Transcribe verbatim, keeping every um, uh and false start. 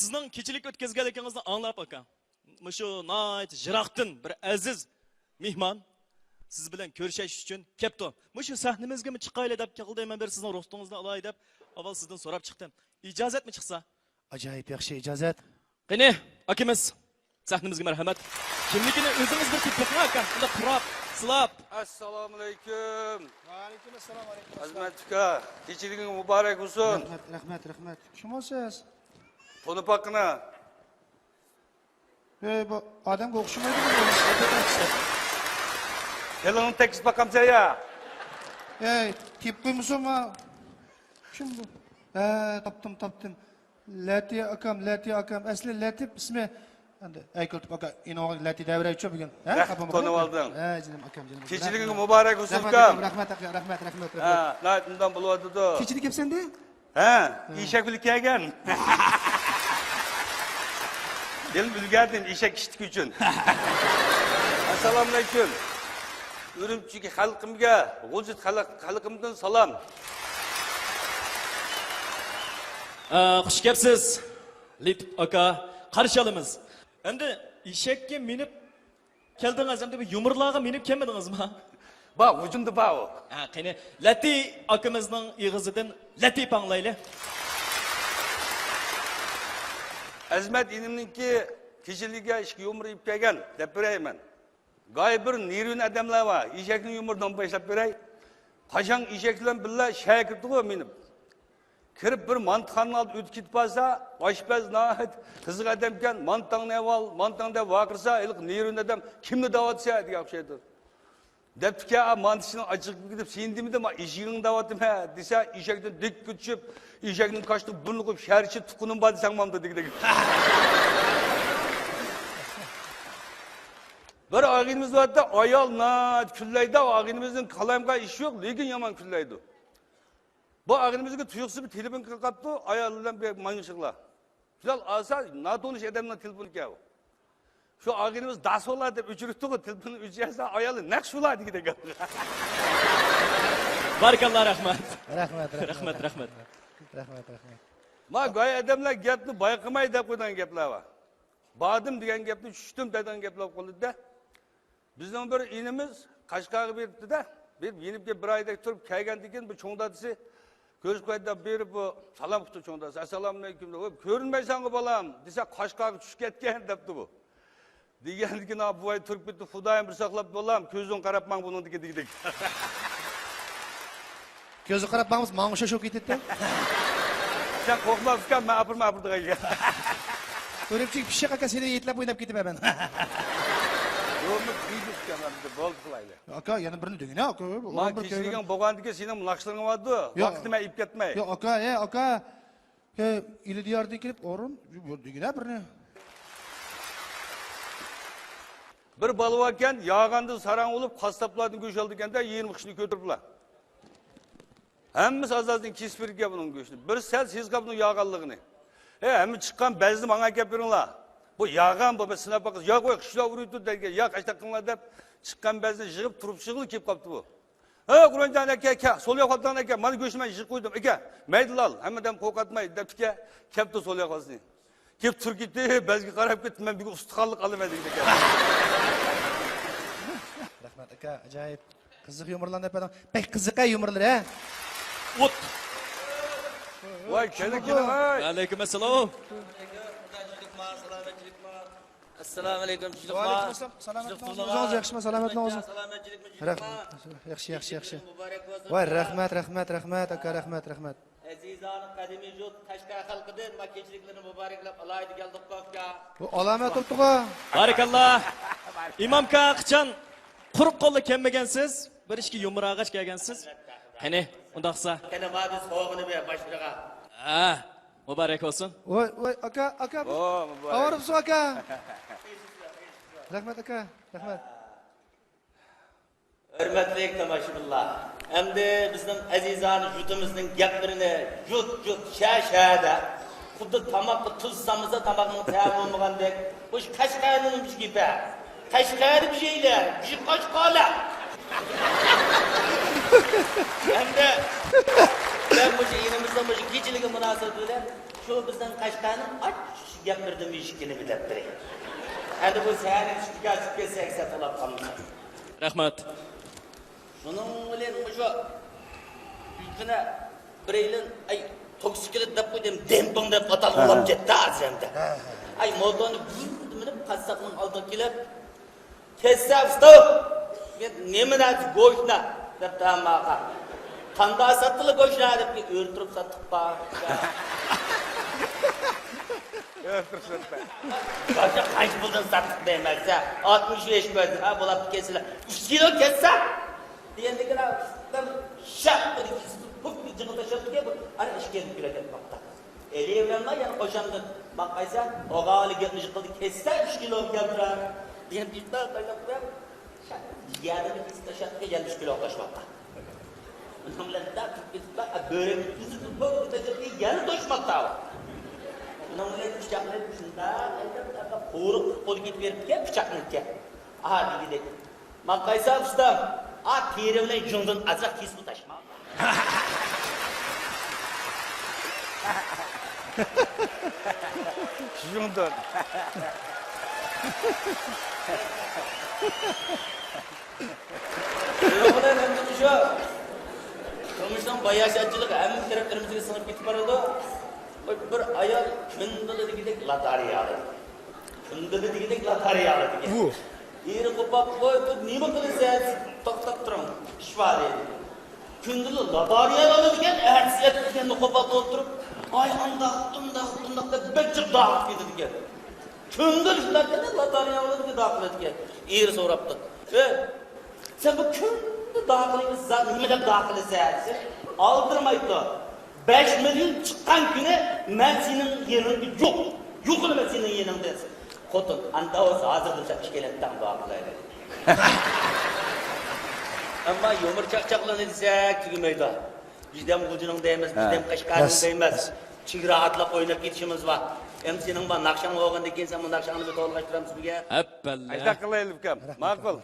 سىزنىڭ كېچىلىك ئۆتكۈزگەنلىكىڭىزنى ئاڭلاپ، ئاكا، مۇشۇ ناھايىتى يىراقتىن بىر ئەزىز مېھمان سىز بىلەن كۆرۈشۈش ئۈچۈن كەپتۇ. مۇشۇ سەھنىمىزگىمۇ چىقايلى دەپ كەلدى. مەن بىر سىزنىڭ رۇخسىتىڭىزنى ئالاي دەپ ئاۋۋال سىزدىن سوراپ چىقتىم. ئىجازەتمۇ چىقسا؟ ئاجايىپ ياخشى ئىجازەت. قېنى، ئاكىمىز، سەھنىمىزگە مەرھەمەت. كىملىكىنى ئۆزىڭىز بىر تېپىڭ، ئاكا. شۇنداق پۇراپ، سىلاپ. ئەسسالامۇئەلەيكۇم. ۋەئەلەيكۇم ئەسسالام، ۋەئەلەيكۇم ئەسسالام. ئەزىمەت ئۇكا، كېچىلىكىڭ مۇبارەك بولسۇن. رەھمەت، رەھمەت، رەھمەت. كىم بولسىز؟ تونۇپ باققىنا. ئەي، بۇ ئادەمگە ئوخشىمايدۇ بۇ. تىلىڭنى تەگكۈزۈپ باقامسەن يا؟ ئەي، تېپىپ قويمىسۇن ما. كىم بۇ؟ ھە، تاپتىم، تاپتىم. لەتى ئاكام، لەتى ئاكام. ئەسلى لەتىپ ئىسمى. ئەمدى ئەي كۈلتۈپ ئاكا، ئىنىڭغا لەتى دەۋېرەيچۇ بۈگۈن. ھە؟ بەخت خاپا بولماڭ. تونۇۋالدىڭ. ھە، جېنىم ئاكام، جېنىم ئاكام. كېچىلىكىڭ مۇبارەك بولسۇن، رەھمەت ئۇكام. ئۇكام، رەھمەت ئاكا، رەھمەت، رەھمەت، رەھمەت. ھە، ناھايىتى ئىندام بولۇۋاتىدۇ. كېچىدە كەپسەندە؟ ھە، ھە. ئېشەك بىلەن كەلگەن. دىلىم ئۈلگەردىم ئېشەك كىشىتىكى ئۈچۈن. ئەسسالامۇئەلەيكۇم. ئۈرۈمچىدىكى خەلقىمگە، غۇلجا خەلق-، خەلقىمدىن سالام. ئە، خۇش كەپسىز، لېتىپ ئاكا. قارشى ئالىمىز. ئەمدى ئېشەككە مىنىپ كەلدىڭىز، ئەمدى بۇ يۇمۇرلارغا مىنىپ كەلمىدىڭىزمۇ؟ بار، ھۇجۇمدا بار ئۇ. ھە، قېنى، لەتى ئاكىمىزنىڭ ئېغىزىدىن لەتىپ ئاڭلايلى. ئەزىمەت ئىنىمنىڭكى كېچىلىكىگە ئىككى يۇمۇر ئېلىپ كەلگەن، دەپ بېرەي مەن. گاي بىر نېرۋىن ئادەملەر بار، ئېشەكنىڭ يۇمۇرىدىن باشلاپ بېرەي. قاچان ئېشەك بىلەن بىللە شەھەرگە كىرىپتىغۇ مىنىپ. كىرىپ بىر مانتىخانىنىڭ ئالدىدا ئۆتۈپ كېتىپ قالسا، ئاشپەز ناھايىتى قىزىق ئادەمكەن، مانتاڭنى ئەۋال، مانتاڭ دەپ ۋارقىرىسا، ھېلىقى نېرۋىن ئادەم كىمنى دەۋاتىسەن دېگەن ئوخشايدۇ. دەپتىكەن، ئا، مانتىچىنىڭ ئاچچىقى كېتىپ، سېنى دېمىدىم، ئېشىكىڭنى دەۋاتىمەن دېسە، ئېشەكتىن دىككە چۈشۈپ، ئېشەكنىڭ كاشىسىغا بۇرنىنى قويۇپ، شەھەر ئىچىدە تۇغقىنىم بار دېسەڭ بولامدۇ دېگۈدەك. بىر ئاغىنىمىز بار ئىدى، ئايال ناھايىتى كۈنلەيدۇ، ئاغىنىمىزنىڭ قالايمىقان ئىشى يوق، لېكىن يامان كۈنلەيدۇ. بۇ ئاغىنىمىزگە تۇيۇقسىز بىر تېلېفون قىلىپ قاپتۇ، ئايال بىلەن بىر ماڭىشىغلا. شۇلار ئالسا، ناتونۇش ئادەمنىڭ تېلېفونى ئىكەن ئۇ. شۇ ئاغىنىمىز داسولا دەپ ئۆچۈرۈپتىغۇ، تېلېفوننى ئۆچۈرسە، ئايالى نەق شۇلا دېگۈدەك. بارىكاللا، رەھمەت. رەھمەت، رەھمەت، رەھمەت، رەھمەت. رەھمەت، رەھمەت. ما گاي ئادەملەر گەپنى بايقىماي دەپ قويىدىغان گەپلەر بار. باردىم دېگەن گەپنى چۈشتۈم دەيدىغان گەپلەر قولىدا. بىزنىڭ بىر ئىنىمىز قەشقەرگە بېرىپتۇ-دە، بېرىپ يېنىپ كېلىپ بىر ئايدەك تۇرۇپ كەلگەندىن كېيىن، بىر چوڭ دادىسى كۆرۈشۈپ قوياي دەپ بېرىپ، بۇ سالام قىپتۇ چوڭ دادىسى. ئەسسالامۇئەلەيكۇم دەپ، «ۋوي، كۆرۈنمەيسەنغۇ بالام» دېسە، «قەشقەرگە چۈشۈپ كەتكەن» دەپتۇ بۇ. دېگەندىكىن، بوۋاي تۇرۇپ كېتىپ، «خۇدايىم بىر ساقلاپ بالام، كۆزۈڭ قاراپ ماڭ بۇنىڭدىكى» دېگۈدەك. كۆزى قاراپ باقمىسا، ماڭا ئوخشاش بولۇپ كېتىدىكەن. سەن قورقما ئۇكام، مەن ئاپىرىمەن ئاپىرىدىغان يەرگە. ئۈرۈمچىگە پىششىق ئاكا سېنى يېتىلەپ ئويناپ كېتىمەن مەن. يولنى قىيدۇق ئۇكام، ئەمدى بولدى قىلايلى. ئاكا، يەنە بىرنى دېگىنە، ئاكا. ما ئۇلار بىر كېچىلىكىڭ كۆرگەن. بولغاندىكىن سېنىڭ ناخشىلىرىڭ بارىدۇ، ياق. ۋاقتىمەن ئېلىپ كەتمەي. ياق، ئاكا، ئەي، ئاكا. ئەي، ئىلى دىياردىن كېلىپ ئورۇن، دېگىنە بىرنى. بىر بالا باركەن، ياغاندا ساراڭ بولۇپ، قاسساپلاردىن گۆش ئالىدىكەن-دە، يېرىم قىشنى كۆتۈرۈپلا. ھەممىسى ئازازدىن كېسىپ بېرىدىكەن بۇنىڭ گۆشىنى. بىر سەل سېزىققان بۇنىڭ ياغانلىقىنى. ھە، ھەممە چىققان بەزنى ماڭا ئەكەپ بېرىڭلار. بۇ ياغان، بۇ بىر سىناپ باقىسىز. ياق، ۋاي، قۇشلار ئۇرۇيدۇ دېگەن. ياق، ئاشۇنداق قىلىڭلار دەپ، چىققان بەزنى يىغىپ، تۇرۇپشىغىلى كېلىپ قاپتۇ بۇ. ھە، قۇرئانجان ئەكە، كە، سولىياق ئالدىڭ ئەكە، مانا گۆشنى مەن يىغىپ قويدۇم، ئەكە، مەيدىلا ئال، ھەممە ئادەم قورقاتماي، دەپتىكەن، كەپتۇ سولىياق ئالسىنى. كېلىپ تۇرۇپ كېتىپ، بەزگە قاراپ كېتىپ، مەن بۈگۈن ئۇستىخانلىق ئالىمەن دېگۈدەك. رەھمەت، ئاكا، ئاجايىپ. قىزىق يۇمۇرلارنى دەپ بەردىڭ. بەك قىزىق، ھە، يۇمۇرلىرى، ھە؟ ئوت. ۋاي، كېلىڭ، كېلىڭ، ۋاي. ۋەئەلەيكۇم ئەسسالام. ئەسسالامۇئەلەيكۇم، چۈشلۈك. ۋەئەلەيكۇم ئەسسالام. سالامەتمۇ ئۆزىڭىز؟ ياخشىمۇ؟ سالامەتمۇ ئۆزىڭىز؟ رەھمەت. ياخشى، ياخشى، ياخشى. ۋاي، رەھمەت، رەھمەت، رەھمەت، ئاكا، رەھمەت، رەھمەت. ئەزىزانە قەدىمىي يۇرت قەشقەر خەلقىدىن ما كېچىلىكلىرىنى مۇبارەكلەپ ئالايدۇ كەلدۇق ئاكا. بۇ ئالامەت تۇرۇپتىغۇ. بارىكاللا. ئىمام ئاكا، قاچان قۇرۇق قوللا كەلمىگەنسىز، بىر ئىككى يۇمۇر ئالغاچ كەلگەنسىز. قېنى، ئۇنداقسا. قېنى، مانا بىز سوۋغىنى بېرىپ باشلىرىغا. ھە، مۇبارەك بولسۇن. ۋاي، ۋاي، ئاكا، ئاكا. ئو، مۇبارەك. ئاۋارە بولسۇن، ئاكا. رەھمەت، ئاكا. رەھمەت. ھۆرمەتلىك تاماشىبىنلار، ئەمدى بىزنىڭ ئەزىزانە يۇرتىمىزنىڭ گەپلىرىنى جۇت-جۇت، شە-شە دەپ، خۇددى تاماققا تۇز سالمىسا تاماقنىڭ تەمى بولمىغاندەك، مۇشۇ قەشقەرنىڭ مۇشۇ گېپى، قەشقەردە بىژەيلەر، بىژى قاچقالە. ئەمدى مەن مۇشۇ ئىنىمىزنىڭ مۇشۇ كېچىلىكى مۇناسىۋىتى بىلەن شۇ بىزنىڭ قەشقەرنىڭ ئاچچىق گەپلىرىدىن مۈشكۈلى بىلەپ بېرەي. ئەمدى بۇ سەھەرنىڭ چۈشىگە چۈشۈپ كەتسە، ئەكسەر تولاپ قالمىسا. رەھمەت. شۇنىڭ بىلەن مۇشۇ يۈكىنى بىرەيلەن، ئەي، توكسىكلىت دەپ قويدۇم، دېمپىڭ دەپ ئاتالغۇلاپ كەتتى ئارزۇمدا. ئەي، موتورنى بۇردا مىنىپ، قاسساپنىڭ ئالدىغا كېلىپ، كەسسە ئۇستا، نېمە نەرسە گوشنا دەپتۇ ھەمماغا. قاندا ساتتىلا گوشنا دەپ ئۆلتۈرۈپ ساتتۇق بار. ئۆلتۈرۈپ ساتتى. قانچە، قانچە پۇلدىن ساتتۇق دەيمەن سە. ئاتمىش بەش كۆردۈم ھە، بولاپتۇ كەسسىلەر. ئۈچ كىلو كەسسە دېگەندىكىن شاق بىر كېسىپ جىغىل تاشلاپتىكەن، بۇ ئارا ئىككى يېرىم كىلو كەتمەپتۇ. ئېلىۋېرەملا يەنە قوشامدىن. باققايسا، ئوغالى گەپنى قىلدى، كەسسە ئۈچ كىلو كەلتۈرە دېگەن پىشتا تاشلاپ قويۇپ، يەنە بىر كېسىپ تاشلاپتىكەن، يەنە ئۈچ كىلو تاشلاپتۇ. ئۇنىڭ بىلەن بىر كېسىپ بۆرەك يەنە توشماقتا. ئۇنىڭ بىلەن پىچاقنى شۇنداق قورۇق قول كېتىپ بېرىپتىكەن پىچاقنىڭكى. ئاھا دېگۈدەك. ماقايسا ئۇستام، ئا تېرە بىلەن جۇڭدىن ئازراق كېسىپ تاشما. شۇڭدۇن. شۇنىڭ بىلەن ئەمدى مۇشۇ تۇرمۇشنىڭ باياشاتچىلىقى ھەممە تەرەپلىرىمىزگە سىڭىپ كېتىپ بارىدۇ. بىر ئايال كۈندىلا دېگۈدەك لاتارىيە ئالىدۇ. كۈندىلا دېگۈدەك لاتارىيە ئالىدىكەن. ئېرى قوپاپ، «ۋاي، بۇ نېمە قىلىسەن؟ توختاپ تۇرۇڭ، ئىش بار» دەيدىكەن. كۈندىلا لاتارىيە ئالىدىكەن، ئەتىسى ئەتىگەندە قوپاپ ئولتۇرۇپ، «ئاي، ئانداق، ئۇنداق، بۇنداق» دەپ بەك جىق داقىلىپ كېتىدىكەن. كۈندىلا شۇنداق ئەكەن، لاتارىيە ئالىدىكەن، داقىلىدىكەن. ئېرى سوراپتۇ، «ئەي، سەن بۇ كۈندە داقىلىسەن، نېمە دەپ داقىلىسەن؟» دېسە، ئالدىرىمايدۇ. «بەش مىليون چىققان كۈنى مەن سېنىڭ يېنىڭدا يوق، يوقىلىمەن سېنىڭ يېنىڭدا» دېسە، خوتۇن، «ئاندا بولسا ھازىردىن سەن ئىككىيلەن تەڭ داقىلايلى.» ئەمما يۇمۇر چاقچاقلىرىنى دېسەك تۈگىمەيدۇ. بىزدەم غۇلجىنىڭ دەيمىز، بىزدەم قەشقەرنىڭ دەيمىز. چېگرا ئاتلاپ ئويناپ كېتىشىمىز بار. ئەمدى سېنىڭ بار ناخشاڭ بولغاندىن كېيىن سەن بۇ ناخشاڭنى بىر تولۇقلاشتۇرامسەن بىزگە؟ ئەپپەللە. ئاشۇنداق قىلايلى ئۇكام. ماقۇل.